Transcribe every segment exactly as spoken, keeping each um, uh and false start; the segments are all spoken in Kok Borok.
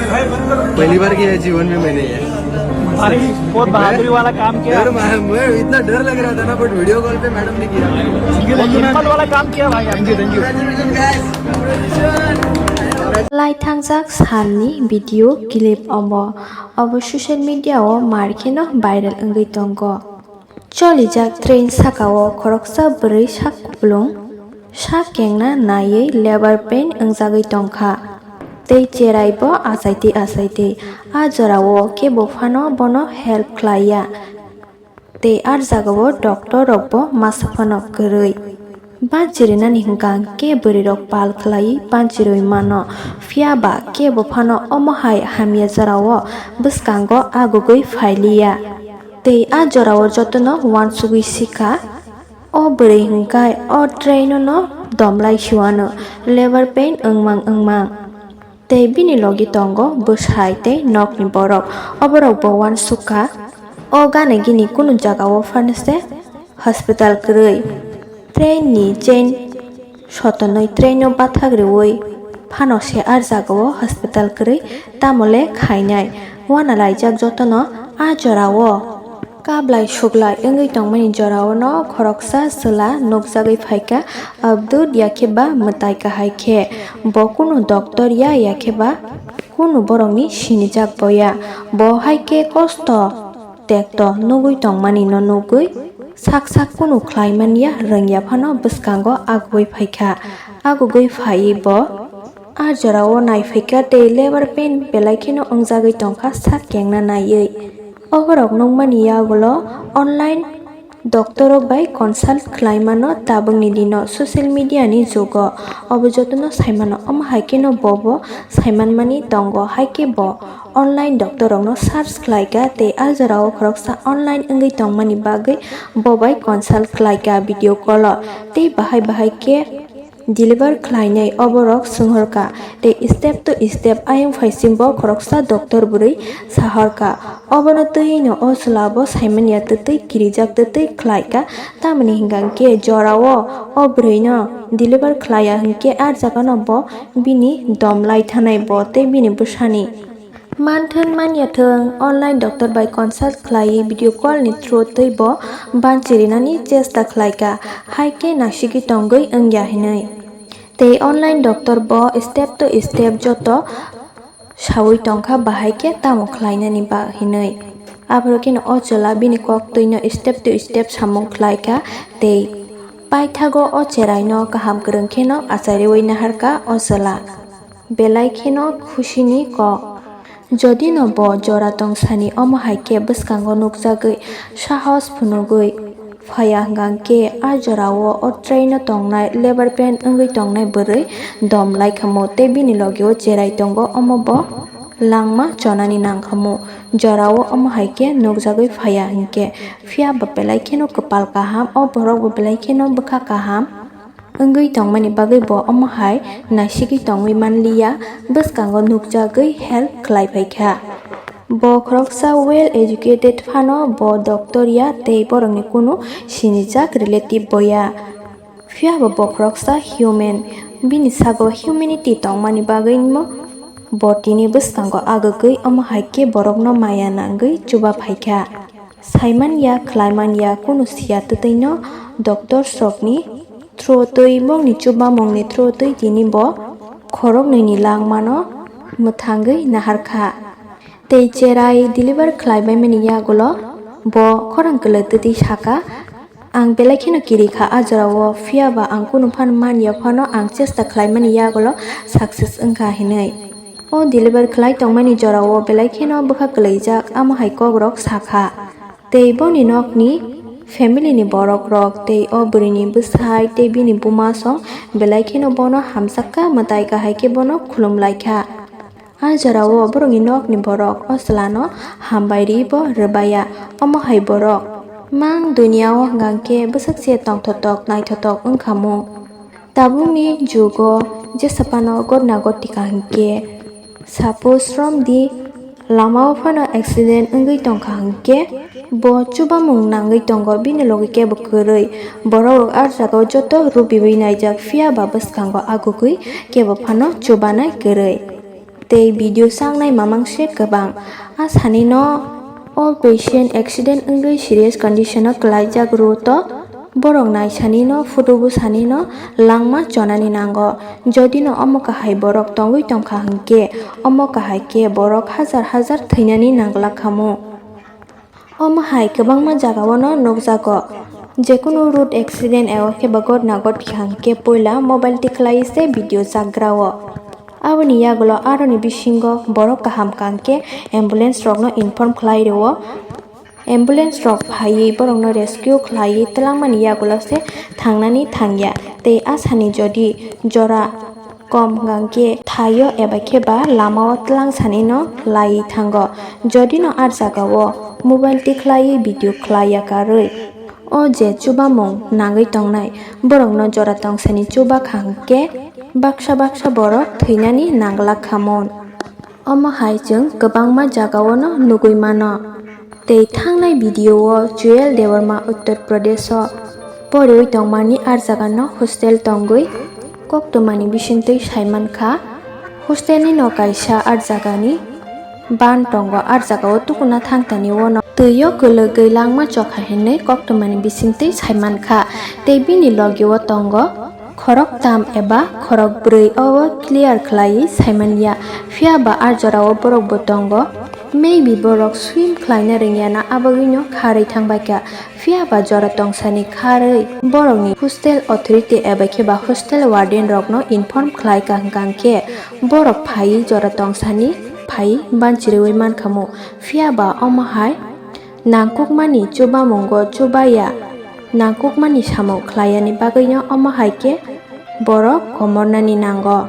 पहली बार किया है जीवन में मैंने ये। भाई, बहुत बहादुरी वाला काम किया। डर, मैं, मैं इतना डर लग रहा था ना, but video call पे मैडम ने किया। ये हिम्मत वाला काम किया भाई। Thank you, thank you. Lai thangjak salni video clip omo. Obo social media o mar kheno viral wngwi tongo. Cholijak train sakao khoroksa bwrwi sak kupulung, sak kengna naiwi labour pain wngjagwi tongkha, tei cheraibo achaitwi achaitwi. A jorao kebo phano bono help khlaiya, tei a jagao doctor rokbo masa phano kwrwi. Banchirinani hwnkha khe bwrwirok pal khlaiwi banchirwi mano, phiya ba kebo phano omo hai hamya jorao bwskango agugwi phailiya. Tei a jorao jotono uansugwi sikha, o bwrwi hwnkhe o traino no domlai siwano, labour pain wngmang wngmang. Tei bini logi tongo bwsai tei nokni borok, oborokbo uansukha. O gana gini kunu jagao phanase hospital kwrwi. Train ni chain sotonwi train no bathak rwui phano se a jagao hospital kwrwi, tamole khainai uanalaijak jotono a jorao. Kablai suglai wngwi tongmani jorao no khoroksa chwla nukjagwi phaikha, Abdul yakheba mwtai kahai khe, bo kunu doctor ya yakheba kunu borokni sinijak boya, bo hai khe kosto tekto nugwi tongmani no nugwi sak sak kunu khlai manya rwngya phano bwskango agugwi phaikha. Agugwi phaiwi bo a jorao nai phaikha tei labour pain belai kheno wngjagwi tongkha sak kengna naiwi. Oborok nukmani yagulo online doctor rok bai consult khlai mano tabukni dino social media ni jugo. Obo jotono sai mano, omo hai kheno bobo sai manmani tongo, hai khe bo online doctor rokno search khlaikha tei a jorao khoroksa online wngwi tongmani bagwi bo bai consult khlaikha video call o, tei bahai bahai khe deliver khlainai oborok swnghorkha tei step to step ayang phaisimbo khoroksa doctor bwrwi sahorkha. Obono twiwi no o chwla bo saimanya twtwi kirijak twtwi khlaikha, tamoni hwnkha khe jorao o bwrwino deliver khlaiya hwnkhe a jagano bo bini dom lai thanai bo tei bini bwsani. Manthun manya thung, online doctor bai consult khlaiwi video call ni through twi bo banchirinani chesta khlaikha, hai khe nasigwi tongwi wngya hinwi. Tei online doctor bo step to step joto sawi tongkha bahai khe tamo khlainani ba hinwi. Aphuru kheno o chwla bini kok twino step to step samung khlaikha tei paithago o cheraino kaham kwrwng kheno achariwi naharkha o chwla. Belai kheno khusini kok. Jodi no bo jora tongsani omo hai khe bwskango nukjagwi sahos phunugwi phaiya hwnkha khe a jorao o traino tongnai labour pain wngwi tongnai bwrwi dom laikhamu tei bini logio cherai tongo, omo bo langma chonani nangkhamu. Jorao omo hai khe nukjagwi phaiya hinkhe, phiya bo belai kheno kwpal kaham, o borok bo belai kheno bwkha kaham. Wngwi tongmani bagwi bo omo hai naisigwi tongwi manliya, bwskango nukjagwi help khlai phaikha. Bo khoroksa well educated phano bo doctor ya tei borokni kunu sinijak relative bo ya. Phiya bo bo khoroksa human, bini sago humanity tongmani bagwino bo tini bwskango agugwi omo hai khe borokno maya nangwi chuba phaikha. Saiman ya, khlaiman ya, kunu siya twtwino doctors rokni through twi, bongni chubamungni through twi tini bo khoroknwini langmano mwthangwi naharkha. Tei cherai deliver khlaibaimani yagulo bo khorang kwlwi twtwi saka, "Ang belai kheno kirikha a jorao, phiya ba ang kunu phano man ya phano ang chesta khlaimani yagulo success wngkha," hinwi. O deliver khlai tongmani jorao belai kheno bwkha kwlwijak, amo hai kokrok sakha. Tei boni nokni family ni borok rok tei o bwrwini bwsai tei bini buma song belai kheno bono hamjakha, mwtai kahai khe bono khulum laikha. A jorao borokni nokni borok o chwlano hambai ri bo rwbaiya. Omo hai borok mang duniya o hwnkha khe bwswk se tongthotok naithotok wngkhamu. Tabukni jugo jesa phano gotna gotika hinkhe, suppose romdi lamao phano accident wngwi tongkha hinkhe, bo chubamung nangwi tongo, bini logi kebo kwrwi. Borok rok a jagao joto rubiwi naijak, phiya ba bwskango agugwi kebo phano chubanai kwrwi. tei video saknai mamang se kwbang. A sani no o patient accident wngwi serious condition o kwlaijak rw to, borok nai sani no, photo bo sani no langma chonani nango. Jodi no omo kahai borok tongwi tongkha hwnkhe, omo kahai khe borok hajar hajar thwinani nanglak khamu. Omo hai kwbangma jagao no nukjago. Jekunu road accident eba khe ba gotna gotya hwnkhe puila mobile tikhlai se video chakgra o. Aboni yagulo aroni bisingo borok kaham kangkhe ambulance rokno inform khlai rwo. Ambulance rok phaiwi borokno rescue khlaiwi twlangmani yagulo se thangnani thangya. Tei asani jodi jora kom hwnkhe thaio eba khe ba lamao twlang sani no laiwi thango. Jodi no ar jagao mobile tikhlaiwi video khlaiya karwi, o je chubamung nangwi tongnai borokno jora tongsani chuba kha hwnkhe baksa baksa borok thwinani nanglak khamun. Omo hai chwng kwbangma jagao no nugwi mano. Tei thangnai video o Jewel Debbarma Uttar Pradesh o poriwi tongmani ar jaga no hostel tongwi koktwmani bisingtwi saimankha. Hostel ni no kaisa ar jaga ni ban tongo, ar jaga o tukuna thangtani o no twi o kwlwgwi langma chokha hinwi koktwmani bisingtwi saimankha. Tei bini logi o tongo khoroktham eba khorokbrwi o clear khlaiwi saimanya, phiya ba a jorao borok bo tongo. Maybe borok swim khlaina rwngya na, abagwino kharwi thangbaikha, phiya ba jora tongsani kharwi borokni hostel authority eba khe ba hostel warden rokno inform khlaikha, hwnkha hwnkhe borok phaiwi jora tongsani phaiwi banchirwi mankhamu, phiya ba omo hai nangkukmani chubamungo chubaya, nangkukmani samung khlaiyani bagwino omo hai khe borok komornani nango.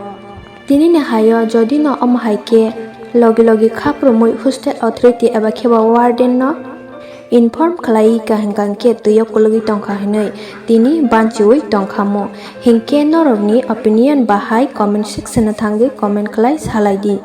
Tinini haio jodi no omo hai khe logi logi khaprumwi hostel authority eba khe ba warden no inform khlai kaham kaham khe twiyo kulugwi tongkha hinwi tini banchiwi tongkhamu. Hinkhe norokni opinion bahai comment section o thangwi comment khlai salai di.